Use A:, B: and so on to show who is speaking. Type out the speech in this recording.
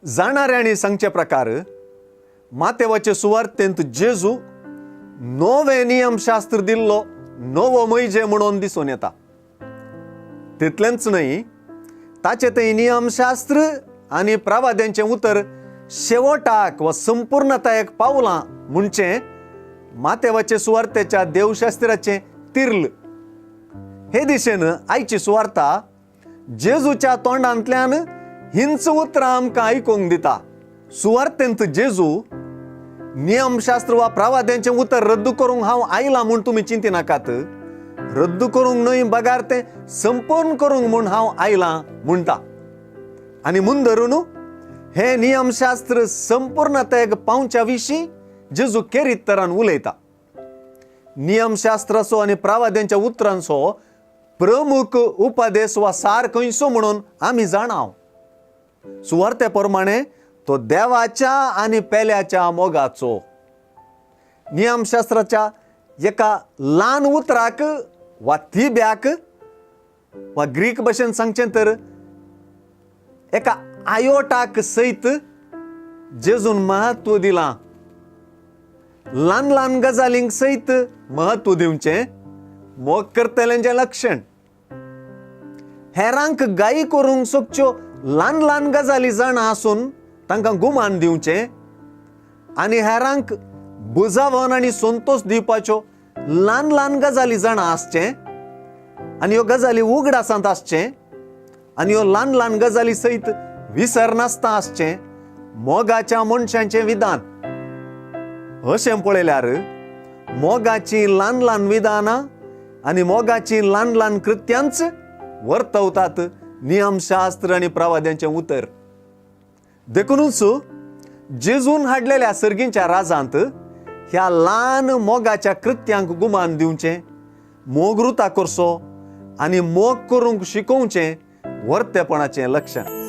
A: जाणाऱ्यांनी सांगचे प्रकार मातेवाचे सुवार्तेंत जेजू नवें नियमशास्त्र दिल्लो नवो मैजे म्हणून दिसून येता. तितलेंच न्हय, ताचें तें नियमशास्त्र आनी प्रवाद्यांचें उतर शेवटाक वा संपूर्णतायेक पावलां म्हणचें मातेवाचे सुवार्तेच्या देवशास्त्राचें तिर्ल. हे दिशेन आयची सुवार्ता जेजूच्या तोंडांतल्यान हिंच उतरां आमकां आयकूंक दिता. सुवार्तेंत जेजू नियमशास्त्र वा प्रवाद्यांचें उतर रद्द करूंक हांव आयलां म्हूण तुमी चिंतिनाकात, रद्द करूंक न्हय बगार तें संपूर्ण करूंक म्हूण हांव आयलां म्हणटा. आनी म्हूण धरून हें नियमशास्त्र संपूर्णतायेक पावच्या विशीं जेजू केरीत तरान उलयता. नियमशास्त्राचो आनी प्रवाद्यांच्या उतरांचो प्रमुख उपदेश वा सार खंयचो म्हणून आमी जाणाव. सुवार्ते प्रमाणे तो देवाच्या आनी पेल्याच्या मोगाचो. नियमशास्त्राच्या एका ल्हान उतराक वा तिब्याक वा ग्रीक भाशेन सांगचें तर एका आयोटाक सयत जेजून म्हत्व दिलां. ल्हान ल्हान गजालींक सयत म्हत्व दिवचें मोग करतल्यांचें लक्षण. हेरांक गायी करूंक सोदच्यो ल्हान ल्हान गजाली जाणा आसून तांकां गुमान दिवचें आनी हेरांक बुजावन आनी संतोश दिवपाच्यो ल्हान ल्हान गजाली जाणा आसचें आनी ह्यो गजाली उगडासांत आसचें आनी ह्यो ल्हान ल्हान गजाली सयत विसरनासतना आसचें मोगाच्या मनशांचें विधान. अशें पळयल्यार मोगाचीं ल्हान ल्हान विधानां आनी मोगाचीं ल्हान ल्हान कृत्यांच वर्तवतात नियमशास्त्र आनी प्रवाद्यांचें उतर. देखुनूच जेजून हाडलेल्या सर्गींच्या राजांत ह्या ल्हान मोगाच्या कृत्यांक गुमान दिवचें, मोग रुता करचो आनी मोग करूंक शिकोवचें वर्तेपणाचें लक्षण.